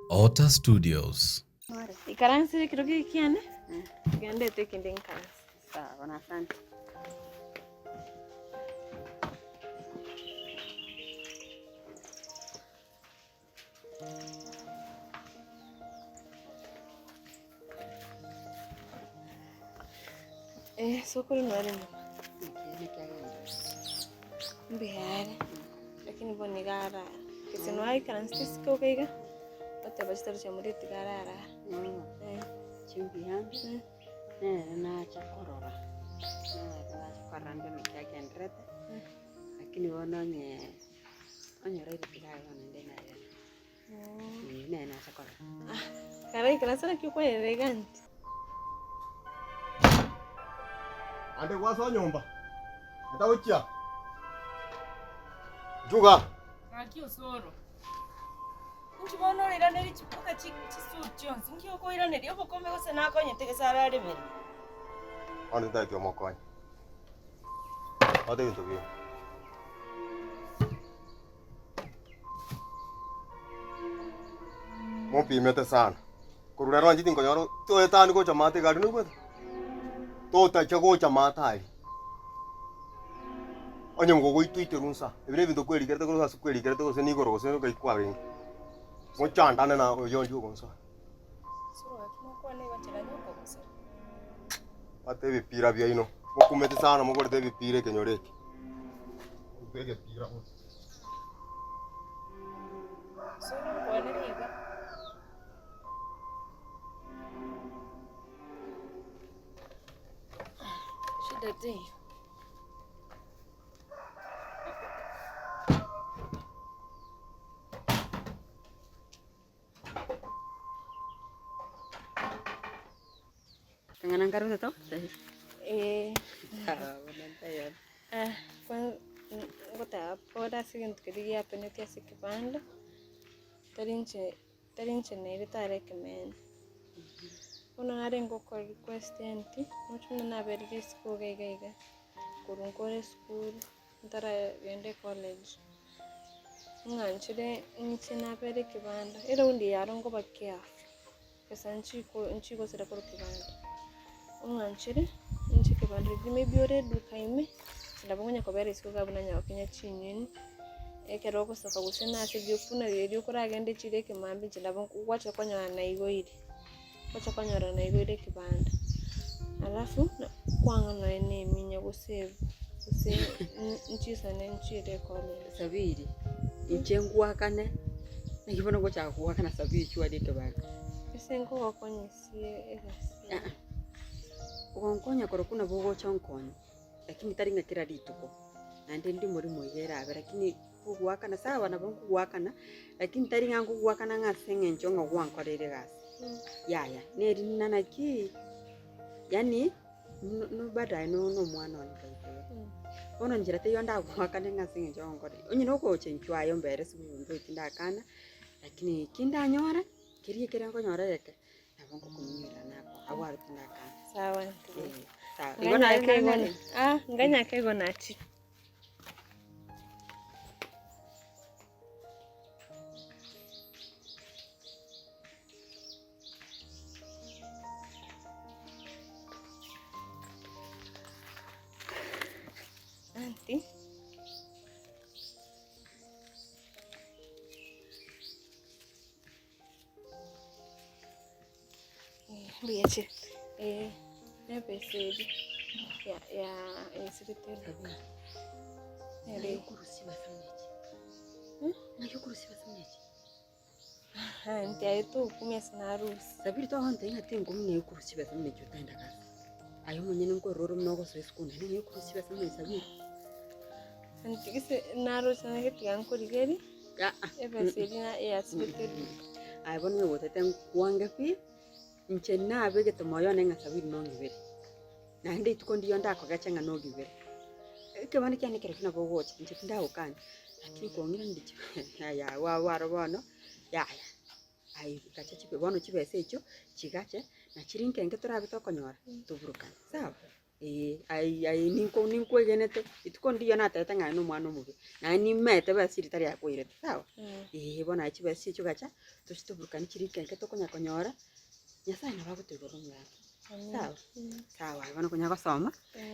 Otter Studios. Ikaranse ekero geke kiane, tiga ndete ekende nkaranse. Sawa na asante. Eh, sokoro nare nyuma. Mbuya are, lakini bono iga arara. Gose noaikaransete isiko iga iga, oteba chitaro chiamorire tiga arara. Eh. Chimbuya nere nacha korora, nere nacha korora nde naki agendererete, lakini bono onye onye oraire tiga aye bono inde nere, nere nacha korora. Karaikaransa naki okwanera iga aunty. Ande gwasoa nyomba, eta gochia. Nchuga. Gaki osoro. Inki bono orairanerie chibuka chisuit chionsi? Inki okoiraneria obokombe gose nakonyete gese araremere? Bono tintageti omokonye. Bwata ebinto biaino. Mopimete sana. Korwa rero inche tinkonyora toetani gocha maate iga aria noigwete? Totacha gocha maate aria. Onye ngogoitoiterwa nsa, ebi nebinto kwerikerete korwa ase kwerikerete gose nigoro gose ngai kwarenge. Mochandane na oyonde ogonsoa. Bwata ebipira biaino, mokumete sana mogorete ebipira ekenyoro eke. Egepira bono. Shida teiyo. Kang'ana nkarute to? Eh, Sawa, bono ntayari. ah, kwan- ngoteba pole ase egento keria giapenete ase ekebanda, tari inche tari inche nere tare ekemeene. Bono narenge gokora request aunty, omochie buna naberire isiko iga iga iga, korwa nkore esukuru. ntaragenda ecollege, ng'anchire inche nabere ekebanda, eraundi eye aro nkoba careful, gose nchiko nchigosira korwa kebanda, ong'anchere inche ekebanda riria maybe ore eduka ime, nabo nkonya kobera isiko iga buna nyagokinya chinyeni, ekero ogosoka gose na ase rioku buna riria okoragende echiro ekemambia inche nabo gwacha konyora naigoire. Gocha konyora naigoire ekebanda, alafu kwang'a nonya na eminya gose ebu gose nchisane nchiire ecollege. Sabiri, inche ngwakane, naki bono ngochaka goakana sabiri chwari ekebanda. Ase nkogokonya ase egasi eye. Aa, ogonkonya korokwo nabo ogocha onkonye, lakini tari ng'a kera rituko, naende ndi omorimo iga erabe lakini. Kogoakana, sawa nabo nkogoakana, lakini tari ng'a nkogoakana ng'a ase eng'encho ng'a gwankoreire egasi, yaya, neri ng'a naki, yaani no- no bado aye no- na omwana one by the way. Bono nchera teiyo ndagoakane ng'a ase eng'encho ogonkorera, onye na ogocha inchuo aye ombere ase omonto oyo tindakana, lakini eki ndanyore, keria ekere nkonyora egeke, nabo nkokominyorera nakoa, abwo aro tindakana. Sawa. Eh, sawa. Igo naye Nganyake igo nang'are. ah, nganyake igo nachire. Aunty. Mbuya chire eh, nebesa eria ya ya esirete eduka. Nere Ng'ai okorusia basa muna echi? Ng'ai okorusia basa muna echi? Aunty aye tokumia ase narusia. Sabiri togontebia ng'a tinkomi ng'ai okorusia chibesa buna echi otagenda gasi. Aye omonyene nkorora ore buna ogosoa esukuru naende ng'ai okorusia chibesa buna echi Sabiri? Aunty gese naroche naki tiga nkorigerie. Aa, Ebesa eria na eyasibete eduka. Aye bono onye gotete nkwange pi, inche nabegete moyo one ng'a Sabiri nong'ibere, naende rituko ndiyo ndakogeche ng'a nong'ibere. Ekebande kiane kerokio nabo ogocha, inche tindagokania, lakini kong'iraneria chi yaya abwo abwo aro bono, yaya, aye gacha chibe bono chibesa echio, chigache, na chiri nke nke torabe tokonyora, toburukane, sawa. Eh, aye aye ninko ninkwegenete, rituko ndiyo natebete ng'a aye na omwana omobe, naye nimeete besa chiria tari akoirete, sawa? Eeh, bono aye chibesa chiria chigocha, tochi toburukanie chiria nke nke tokonya konyora, Nyasaye nabo agotoigorera omorango, sawa? Sawa aye bono konya gosoma,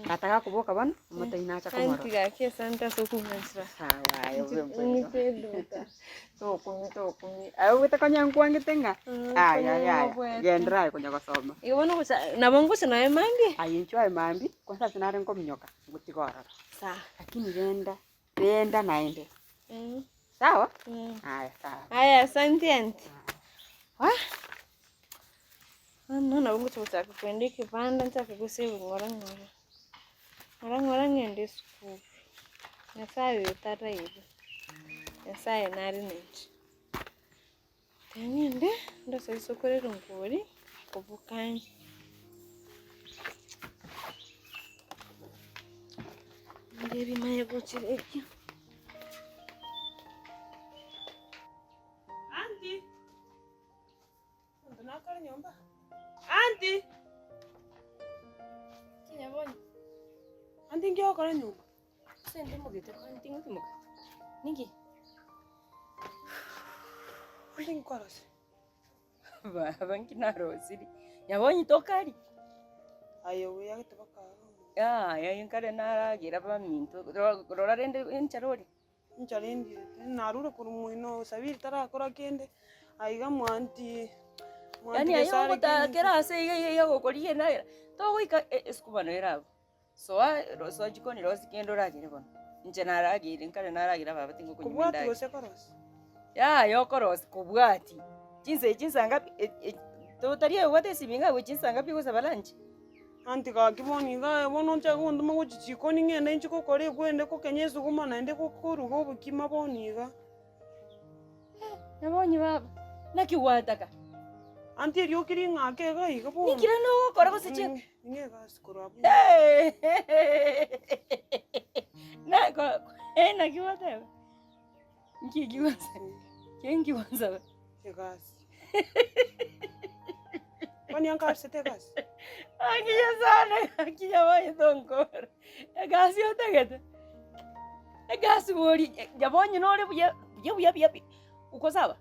tata gakoboka bono, omotebi nacha komorora. Aunty gaki asante ase okong'anchera. Sawa aye obe mbuya. Ng'ite eduka. Tokumi tokumi, aye obwate konya nkwangete ng'a aya yaya, genderera aye konya gosoma. Igo bono gocha nabo ngocha naye mambia? Aye inchuo aye mambia, kwanza ase nare nkominyoka, ngotiga ororo. Sawa. Lakini renda, renda naende, sawa? Aya sawa. Aya asante aunty. Wah! Bono nabo ngocha gochaka kogenda ekebanda nchake gosave ng'ora ng'ora, ng'ora ng'ora ng'ende esukuru, Nyasaye oyo taraiba, Nyasaye nare na inche. Ekero ng'ende, ndose isiko rironkori, kobokani. Ndebi manye gochira ekio. Aunty. Omonto nakore nyomba. Aunty! Kinyabonye. Aunty nki ogokora nyomba? Ase ntimogete kwani tingotimoka. Ninki? Aunty nki kwarosire? Baba nki narosiri? Nyabonye tokari? Aye oyagete baka iga. Yaya inkare naragera baminto rora rende enchara ore. Inchara endiete, narure korwa moino Sabiri tarakora kende, aiga mwanti mwanti Yaani aye Gesare ogotara kende. kera ase iga iga iga gokorigia endagera, togoika e- esukuma noyo ere abwo, soa ro soa jikoni rosia kende oragere bono. Inche narageire nkare naragera baba tingokonywa Kobwati endagera. gose korosia? Yaya okorosia kobwati, chinsa echi chinsa ngapi e- e totari obwate esimi iga abwo chinsa ngapi ogosaba lunch? Anti gaki bono iga bono onchake gontoma gochia chikoni ng'ende inche gokora ekwende gokenya esuguma naende gokoruga obokima bono iga. Nabonye baba, naki gwataka? Anti erioki ring'ake iga iga bono. Ninki rende ogokora gose chi. Ning'e egasi korwa abwo. Nako naki gwateba? Nki eki gwasaba? Ki gwasaba? Egasi. Kwani ankarsete egasi? Aki Nyasaye aki nyaboye tonkore. Egasi otagete? Egasi bori yabonye nore buya buya buya buya pi, uko sawa?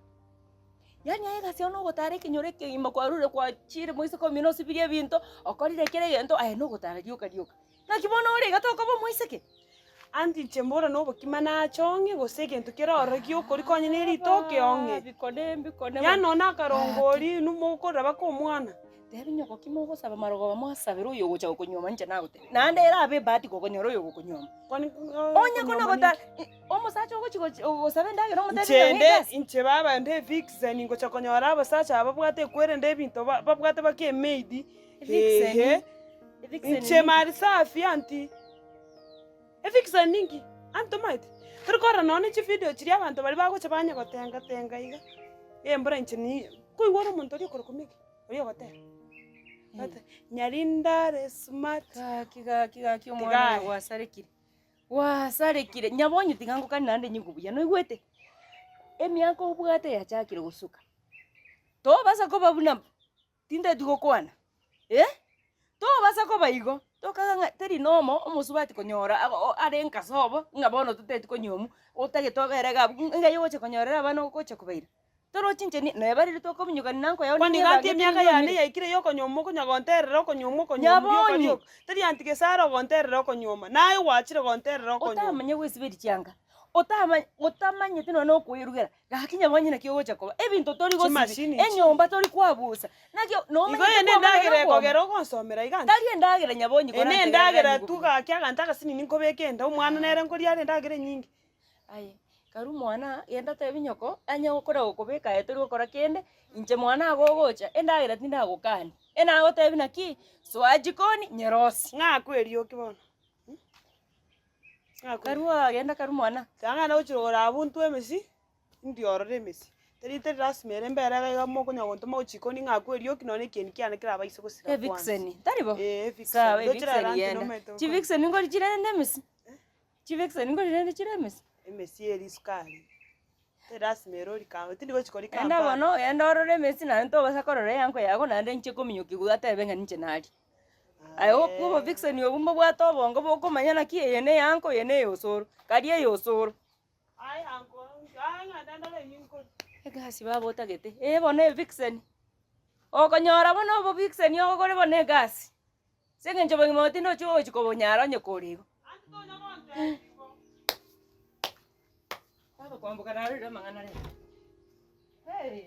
Yaani aye egasi yao nogotara ekenyoro ekegima kwarure kwachire moiseke omino osibirie ebinto, okorire kera egento aye nogotara rioka rioka. Naki bono ore iga tokoba omoiseke? Anti inche mbora nobokima nache ong'e gose egento kere ororo giokori konye ne ritoke ong'e. Mbikone mbikone Yaani nonye akarongo oria inwe mokorera baka omwana. Tebi nyoko ki mogosaba marogoba mwasabera oyo ogocha gokonyuoma inche nagotebia. Naende erabe ebahati gokonyora oyo ogokonyuoma. Kwani Onye kona gota omosacha ogochi gochi gosaba endagera omotebi ng'a Inche nde egasi. inche baba nde evixen ngocha konyora abasacha aba babwate ekwerende ebinto ba babwate baka emaid, Evixen, ehe. evixen Inche mali safi anti. Evixen ninki? Anti tomaeti? Tori korora nonye ne chividio chiria abanto baria bagocha banya gotenga tenga iga, embura inche ni koigwa ore omonto oria okorokwa Miggy, oria ogotera, ogotera nyarinda are smart. Gaki gaki gaki omwana Tiga oyo aye. gwasarekire, gwasarekire, nyabonye tiga ngokani naende nyigwe buya, noigwete? Emiaka obwate yachakire gosuka, tobasa koba buna Tinteti gokwana, eh? Tobasa koba igo, tokaga ng'a teri nomo omosubati konyora ago are nkasobo obo, ng'a bono toteti konyuomwa, otagete obere iga abwo, ng'ai ogocha konyorera abana ogocha kobaira. Torochi inche ni neba riria tokominyokani na nkoyao Kwani ninyebangete gati emiaka yane ninyuomire. yaikire ya okonyuoma okonya gonterera okonyuoma okonyuoma rioka Nyabonyi. rioka, tari anti gese are ogonterera okonyuoma, naye gwachire gonterera okonyuoma. Otamanya gwesiberia chianga, otamanya otamanyeti nonya na okoerugera, Gaki nyabonye naki ogocha koba, ebinto tori gosibi, Chimashini ichi. enyomba tori kwabusa, naki Igo nomanyete eye kwomana nendagera nokwoma. ekogera ogonsomera iga nse. Tari endagera nyabonye Eye korantegerera nendagera nigo tu buya. gaki aganto agasinini nkobeka enda, omwana nere nkoria are endagera enyinge. Aye, karu mwana genda tebi nyoko, anye gokora gokobeka aye tori gokora kende, inche mwana ago ogocha, endagera tindagokani, enagotebi naki, soa jikoni nyerosie. Ng'akwe erioki bono. Ng'akwe Karua genda karu mwana. Tang'ana gochia rogoro abwo ntwe emesi, Ndiorore emesi, teri teri lasima ere mbere iga iga mokonya gontoma gochia ikoni ng'a akwe erioki nonye ekieni kiane kerabaise gosira kwansa. Evixen, tari bo? Ee, evixen. Sawa, Ndoche evixen rero aunty yenda. nomanyete gokora. Chivixen nkori chire rende emesi? Chivixen nkori rende chire emesi? Emesi ere esukari, teri lasima ere ori ka tindi gochi koria Enda Kampala. bono, genda orore emesi naende tobasa korora eanko yago naende inche kominyokia igo atebe ng'a ninche naria. Aye okwo obovixen obwo mbobwate obongo bokomanya naki eye ne eya uncle eye ne eya osoro, karia eya osoro. Aye uncle, aye ng'ende ndore eywo nkore. Egasi baba otagete, eh bono evixen, okonyora bono obovixen ogokore bono egasi, ase eng'encho bogima obo tindochi ogochi kobonyara onye kore igo. Anto tonya gontebia igo. Baba kwamboka narorire amang'ana rero. Eeh.